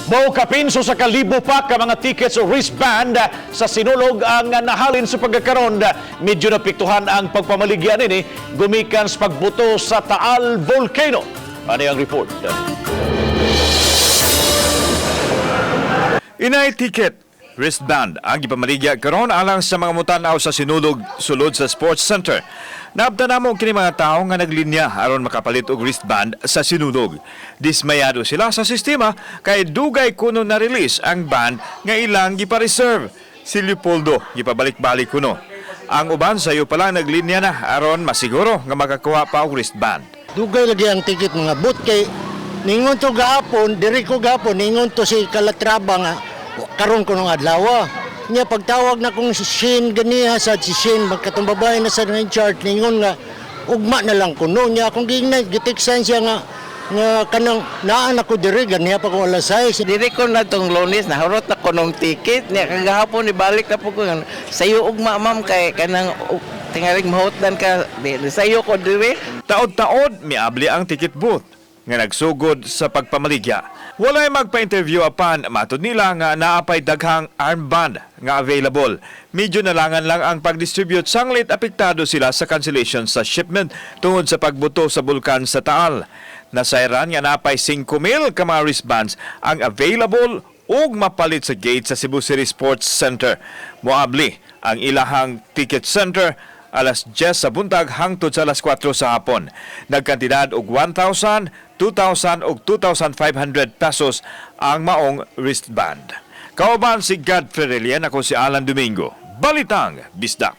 Mokapin sa kalibo pa ka mga tickets o wristband sa Sinulog ang nahalin sa pagkakaron. Medyo napiktuhan ang pagpamaligya nini gumikan sa pagbuto sa Taal Volcano. Ano ang report? Inay ticket wristband ang gipamaligya karon alang sa mga mutanaw sa Sinulog sulod sa Sports Center. Naabtan namo kini mga tawo nga naglinya aron makapalit og wristband sa Sinulog. Dismayado sila sa sistema kay dugay kuno na release ang band nga ilang gipa-reserve. Si Leopoldo gipabalik-balik kuno. Ang uban sayo pa lang naglinya na aron masiguro nga makakuha pa og wristband. Dugay lagi ang ticket mga bot kay ningon to gahapon, diri ko gahapon, ningon to si Kalatraba nga karon ko nung adlaw. Nya pagtawag na kong si Shane ganiha sa si Shane magkatong babae na sa in charge, ningon nga ugma na lang kuno. Nya akong giingnan, gitiksan siya nga kanang naa na ko diri ganiha pa ko alas 6. Diri ko na tong Lunes, nahurot na ko nung ticket niya kagahapon ibalik na po ko sayo ugma, ma'am, kay kanang tingaling mahutdan ka di, sayo ko diri. Taod-taod, miabli ang ticket booth nga nagsugod sa pagpamaligya. Walay magpa-interview apan matud nila nga naapay daghang armband nga available. Medyo nalangan lang ang pag-distribute sanglit apektado sila sa cancellation sa shipment tungod sa pagbuto sa bulkan sa Taal. Nasayran nga naapay 5,000 ka mga wristbands ang available ug mapalit sa gate sa Cebu City Sports Center. Moabli ang ilahang ticket center alas 10 sa buntag hangtod sa alas 4 sa hapon. Nagkantidad og 1,000, 2,000 ug 2,500 pesos ang maong wristband. Kauban si Godfrey Relian, ako si Alan Domingo. Balitang Bisdak.